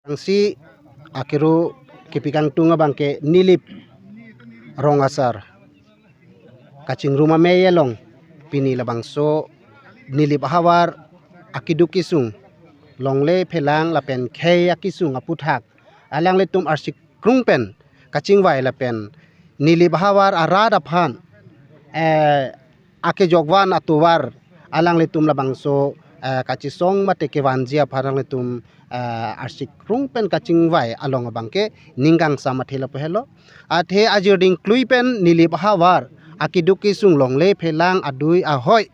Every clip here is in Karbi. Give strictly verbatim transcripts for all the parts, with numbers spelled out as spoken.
Angsi akiru kipi kangtung abangke Nilip Rong Asar kachingrum amei along pini labangso Nilip ahavar akeduk kesung, longle phelang lapen khei akesung aputhak alanglitum arsik krung pen kachingvai lapen Nilip ahavar arat aphan, eh, akejokvan atovar alanglitum labangso, eh, kachesong mate kevanji aphan alanglitum, eh, arsik krung pen kachingvai along abangke ning kangsam athe lapu helo. Athe ajirding klui pen Nilip ahavar akeduk kesung, longle phelang adui ahoi,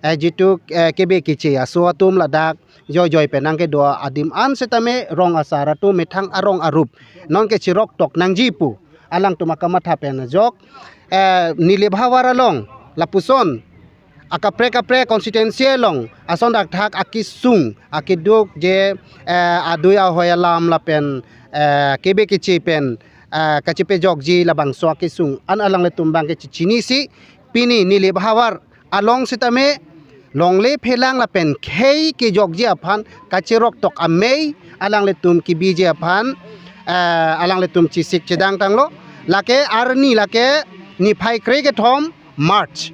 eh, jitu, eh, kebe keche aso atum ladak joijoi pen nangkedo adim an setame Rong Asar atum methang arong arup nonke cherok tok nangji pu alangtum akamatha pen ajok, eh, Nilip ahavar along lapuson akaprek kaprek constituency along ason dakthak akesung akeduk je, eh, adui ahoi alam lapen, eh, kebe keche pen, eh, kachepejokji labangso akesung an alanglitum abangke chechinisi pini Nilip ahavar along setame longle phelang lapen khei kejokji aphan kacherok tok amei alanglitum kebiji aphan, eh, alanglitum chesik chedang tanglo. Lake arni lake niphai krekethom March,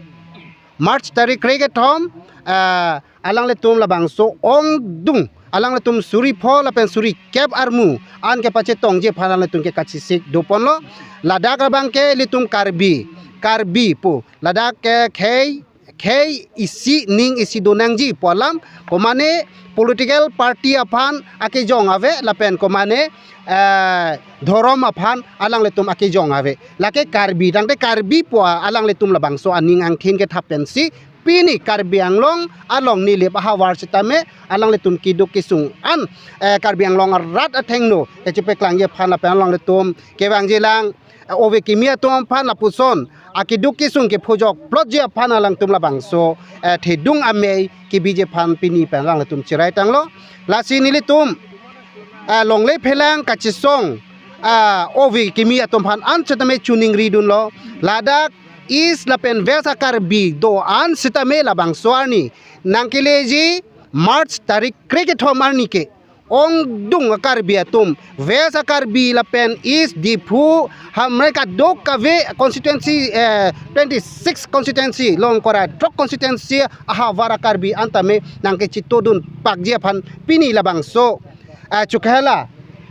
March tarik krekethom, eh, alanglitum labangso ongdung alanglitum suri pho lapen suri kep armu an kepachetongji aphan alanglitum ke kachesik doponlo. Ladak abangke ilitum Karbi, Karbi pu ladak ke khei khei isi ning isi do nangji pu alam, komane political party aphan akejong ave lapen komane, eh, dhorom aphan alanglitum akejong ave. Lake Karbi tangte Karbi pu alanglitum labangso aning angthin kethap pensi pini Karbi Anglong along Nilip ahavar setame alanglitum keduk kesung an, eh, Karbi Anglong arat athengno kachepeklangji aphan lapen alanglitum kevangjilang, eh, ove kimi atum aphan lapuson akeduk kesung kephojok plotji aphan alangtum labangso, eh, thedung amei kebiji aphan pini pen alangtum cherai tanglo. Lasi nelitum, eh, longle phelang kachesong, eh, ove kimi atum aphan an setame choningridunlo. Ladak East lapen West a-Karbi do-an setame labangso arni nangkeleji March tarik krekethom arni ke ongdung a-Karbi atum, West a-Karbi lapen East Diphu, hamre kadokave constituency, eh, twenty-six constituency, Longkorai throk constituency ahavar a-Karbi an tame nangkechetongdun pakji aphan pini labangso, eh, Chokihola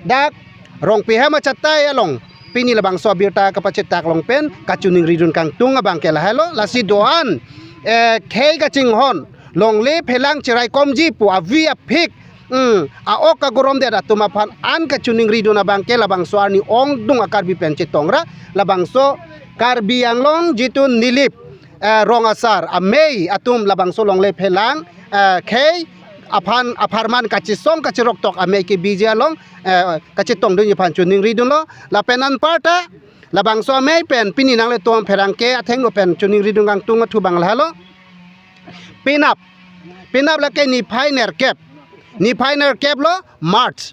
dak Rongpi hem achatai along pini labangso abirta kapachetak long pen kachoningridun kangtung abangke lahelo. Lasi do-an, eh, khei kachinghon, longle phelang cheraikomji pu avi aphik, hmm, a-ok kagoromdet atum aphan an kachoningridun abangke labangso arni ongdung a-Karbi pen chetongra, labangso Karbi Anglong jitu Nilip, eh, Rong Asar amei atum labangso longle phelang, eh, khei aphan apharman kachesong kacherok tok amei kebiji along, eh, kachetongdunji aphan choningridunlo. Lapen anparta labangso amei pen pini nanglitum pherangke athengno pen choningridun kangtung athu abang lahelo. Penap, penap lake niphai nerkep, niphai nerkep lo March.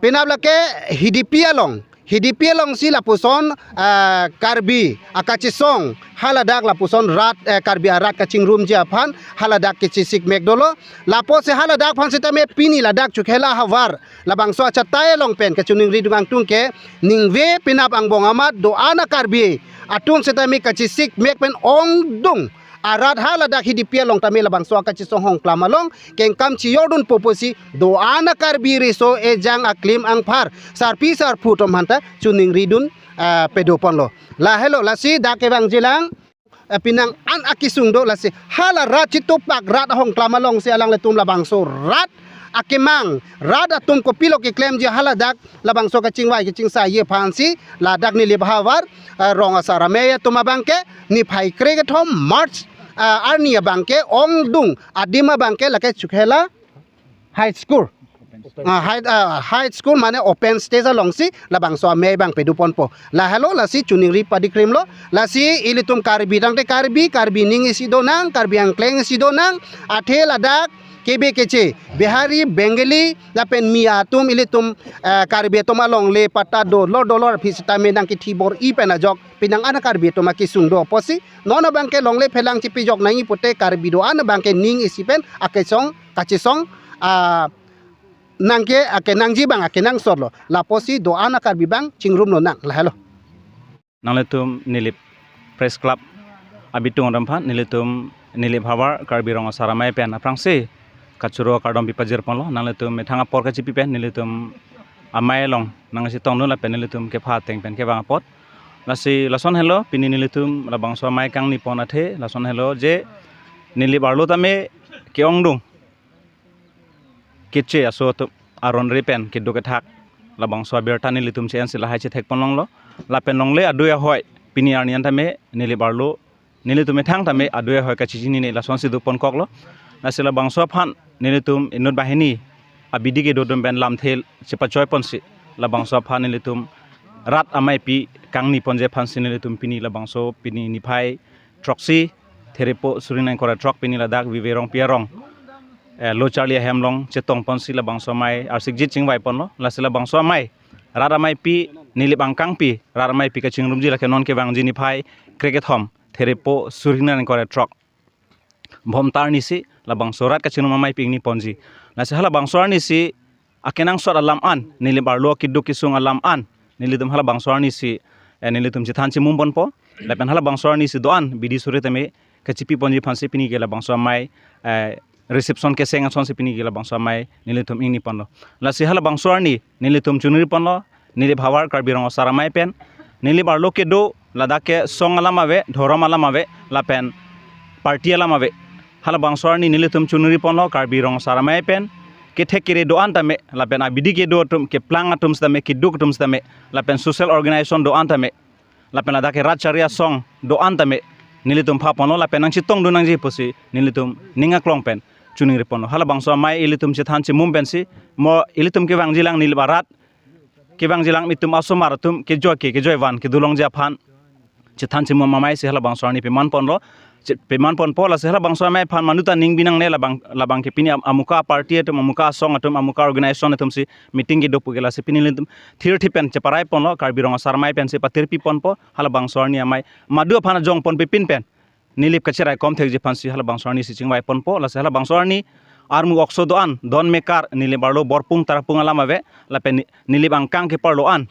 Penap lake Hidipi along, Hidipi alongsi lapuson, ah, Karbi akachesong haladak lapuson rat, eh, Karbi arat kachingrumji aphan haladak kechesik mek dolo. Lapusi haladak aphan setame pini ladak Chokihola havar labangso achatai along pen kachoningridun kangtung ke ningve penap angbong amat do-an a-Karbi atum setame kachesik mek pen ongdung arat haladak Hidipi along tame labangso akachesong Hongklam along kengkam chejordunpo pusi do-an a-Karbi riso ejang aklim angphar sarpi sarpo atum aphanta choningridun, ah, padoponlo. Lahelo, lasi dak kevangjilang, eh, penang an akesung do, lasi hala rat chetopak rat Hongklam alongsi alanglitum labangso rat akemang, rat atum kopilo keklemji haladak labangso kachingvai kachingsaiji aphansi ladak Nilip havar, eh, Rong Asar amei atum abangke niphai krekethom March, eh, arni abangke ongdung adim abangke lake Chokihola High School. Ah, high, ah, high school mane open stage alongsi labangso amei abang padoponpo. Lahelo, lasi choningri padikrimlo. Lasi ilitum Karbi tangte Karbi, Karbi aning isi donang, Karbi angkleng isi donang, athe ladak kebe keche Bihari, Bengali lapen Miya atum ilitum, eh, Karbi atum alongle patta dolor dolor aphi setame nangkethibor-i pen ajok penang an a-Karbi atum akesung do pusi non abangke longle phelang chepejok nangji pute Karbi do-an abangke ning isi pen akesong kachesong, ah, Nangke akenangji abang akenangsot lo. Lapusi do-an a-Karbi abang chingrum lonang, lahelo. Nanglitum Nilip Press Club abitung atum aphan nelitum Nilip Havar Karbi Rong Asar Amei pen aphrangsi kachoro kardom pipajir ponlo. Nanglitum methang apor kachipi pen nelitum amei along nangchetongdun lapen nelitum kepha ateng pen kevang apot. Lasi lason helo pini nelitum labangso amei kangni pon athe, lason helo je Nilip arlo tame ke-ongdung keche aso atum aron ri pen keduk kethak labangso abirta nelitum che-ensi lahai chethek pon longlo. Lapen longle adui ahoi pini arni an tame Nilip arlo nelitum methang tame adui ahoi kachechinine lasonsi do pon koklo. Lasi labangso aphan nelitum inut banghini abidi kedo atum pen lamthe chepachoi ponsi labangso aphan nelitum rat ameipi kangni ponji aphansi nelitum pini labangso pini niphai throksi Therepo suri ingkoi ra throk pini ladak Vive Rongpi arong, eh, lo charli ahem along chetong ponsi labangso amei arsikjit chingvai ponlo. Lasi labangso amei rat ameipi Nilip angkangpi rat ameipi kachingrumji lake non kevangji niphai krekethom Therepo suri ingkoi ra throk Bhomta arnisi labangso rat kachingrum ameipi ingni ponji. Lasi halabangso arnisi akenangsot alam an, Nilip arlo keduk kesung alam an nelitum halabangso arnisi, eh, nelitum chethan chemum ponpo. Lapen halabangso arnisi do-an bidi suri tame kachipi ponji aphansi pini ke labangso amei, eh, reception keseng asonsi pini ke labangso amei nelitum ingni ponlo. Lasi halabangso arni nelitum chunri ponlo Nilip Havar Karbi Rong Asar Amei pen, Nilip arlo kedo ladak ke song alam ave, dhorom alam ave, lapen party alam ave. Halabangso arni nelitum chunri ponlo Karbi Rong Asar Amei pen kethek kere do-an tame, lapen abidi kedo atum, keplang atum sitame, keduk atum sitame, lapen social organization do-an tame, lapen ladak ke rat chari asong do-an tame nelitum pha ponlo lapen nangchetongdun nangji pusi nelitum ning aklong pen chunri ponlo. Halabangso amei ilitum chethan chemum pensi mo ilitum kevangjilang Nilip arat, kevangjilang itum asomar atum kejoi ke kejoi van kedo longji aphan chethan chemum ameisi halabangso arni peman ponlo. Che-, peman ponpo. Lasi halabangso amei aphan manuta ning binangne labang, labang ke pini am-, amuka party atum, amuka asong atum, amuka organization atumsi meeting kedo pu ke, lasi pini ilitum thirthi pen cheparai ponlo, Karbi Rong Asar Amei pensi patirpi ponpo. Halabangso arni amei madu aphan ajong ponpepin pen Nilip kacheraikom thekji aphansi halabangso arnisi chingvai ponpo. Lasi halabangso arni armu okso do-an, don mekar, Nilip arlo borpung tarpung alam ave, lapen Ni-, Nilip angkang kepar lo an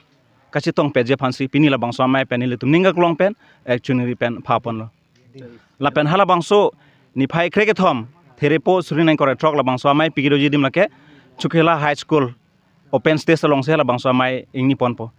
kachetong peji aphansi pini labangso amei pen nelitum ning aklong pen, eh, chunri pen pha ponlo. Lapen halabangso niphai krekethom Therepo suri ingkoi ra throk labangso ameipi kedoji adim lake Chokihola High School open stage alongsi halabangso amei ingni ponpo.